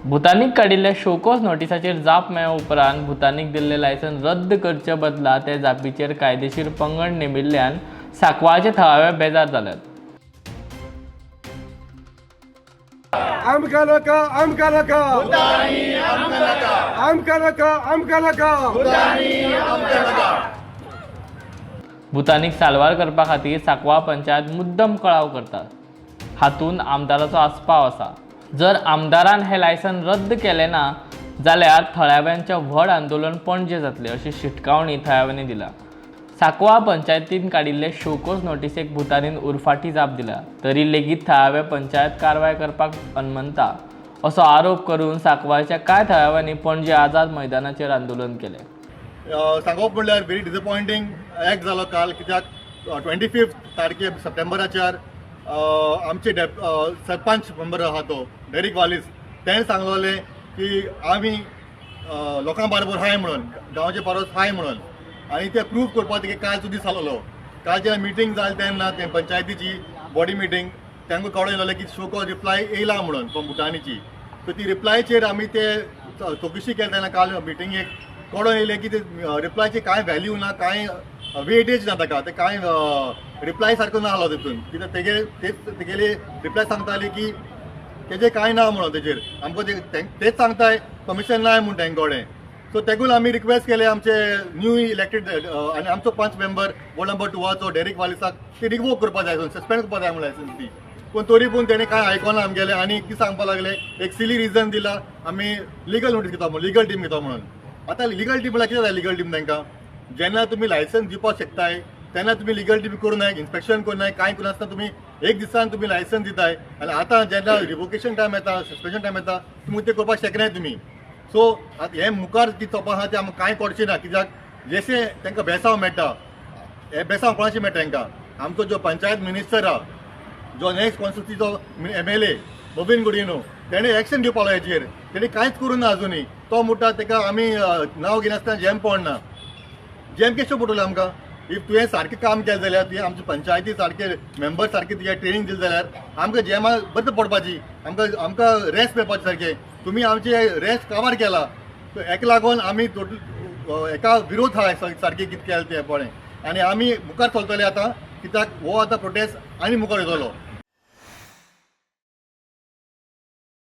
भूतानीक काडिल्ल्या शोकॉज नोटिसाचेर जाप मेळ्ळ्या उपरांत भूतानीक दिल्लें लायसन रद्द करचे बदला ते जापीचेर कायदेशीर पंगड नेमिल्ल्यान सांकवाळचे थळावे बेजार जाल्यात. आमकां नाका, आमकां नाका, आमकां नाका, आमकां नाका. भूतानीक साल्वार करपा खातीर सांकवाळ पंचायत मुद्दम कळाव करतात. हातूंत आमदाराचो आस्पाव आसा. जर आमदारान हें लायसन रद्द केलें ना जाल्यार थळाव्यांचें व्हड आंदोलन पणजे जातलें अशी शिटकावणी थळाव्यांनी दिल्या. सांकवाळ पंचायतीन काडिल्ले शोकोज नोटिसेक भूतानीन उरफाटी जाप दिल्या, तरी लेगीत थळावे पंचायत कारवाय करपाक अनमनता असो आरोप करून सांकवाळच्या कांय थळाव्यांनी पणजे आझाद मैदानाचेर आंदोलन केलें. सांगप म्हणल्यार व्हेरी डिसअपॉयंटींग एक्ट जालो काल, कित्याक 25 तारखे सप्टेंबराचेर आमचे सरपंच मेंबर आहा तो डेरिक वालीस, तेणें सांगलेलें की आमी लोकां बारबर हाय म्हणून, गांवचे बारोबर हाय म्हणून. आनी ते प्रूव करपाक तेगे काल सुद्दां जालोलो. काल जेन्ना मिटींग जाली तेन्ना ते पंचायतीची बॉडी मिटींग तांकां कळोन येयलें की शो कॉज रिप्लाय येयला म्हणून फ्रॉम भुटानीची. सो ती रिप्लायचेर आमी ते चवकशी केली तेन्ना काल मिटिंगेक कळोन येयलें की ते रिप्लायची कांय व्हॅल्यू ना, कांय वेटेज ना ताका. ते कांय रिप्लाय सारको ना आसलो तितून, कित्याक तेगे तेच तेगेली रिप्लाय सांगताली की तेजें कांय ना म्हणून. तेजेर आमकां तेच सांगताय परमिशन नाय म्हूण तेंक कडेन. सो तेगून आमी रिक्वेस्ट केले आमचे न्यू इलेक्टेड आनी आमचो पंच मेंबर वॉर्ड नंबर 2आचो डेरिक वालिसाक ती रिवोक करपा जाय, सस्पेंड करपा जाय म्हूण लायसन्स ती. पूण तरी पूण तेणें कांय आयकोना आमगेलें आनी कितें सांगपा लागले, एक सिली रिजन दिला, आमी लिगल नोटीस घेता म्हणून, लिगल टीम घेता म्हणून. आतां लिगल टीम म्हणल्यार कितें जाय लिगल टीम तांकां? जेन्ना तुमी लायसन्स दिवपाक शकताय तेन्ना तुमी लिगल टीम करूं नाय, इन्स्पेक्शन करूं नाय, कांय करूं नासतना तुमी एक दिसान तुमी लायसन्स दिताय आनी आतां जेन्ना रिवोकेशन टायम येता, सस्पेन्शन टायम येता, तुमी तें करपाक शकनाय तुमी. सो आतां हें मुखार कितें चोवपा आहा तें आमकां कांय कळचें ना, कित्याक जशें तांकां बेसांव मेळटा, हें बेसांव कोणाचें मेळटा तांकां? आमचो जो पंचायत मिनिस्टर आहा, जो नेक्स्ट कॉन्स्टिट्युन्सीचो MLA Mauvin Godinho, तेणें एक्शन घेवपाक हेजेर. तेणें कांयच करूं ना अजुनूय. तो म्हणटा तेका आमी नांव घेनासतना जेम पडना. जेम कशें पडटलें आमकां? If तुवें सारकें काम केलें जाल्यार, तुवें आमचे पंचायती सारके मेंबर सारके तुगे ट्रेनींग दिलें जाल्यार आमकां जेमा बरें पडपाची, आमकां रेस्ट मेळपाचें सारकें. तुमी आमचे रेस्ट काबार केला. हेका लागून आमी टोटल हेका विरोध आहा सारकें कितें केलें तें पळय. आनी आमी मुखार चलतले आतां, कित्याक हो आतां प्रोटेस्ट आनी मुखार वयतलो.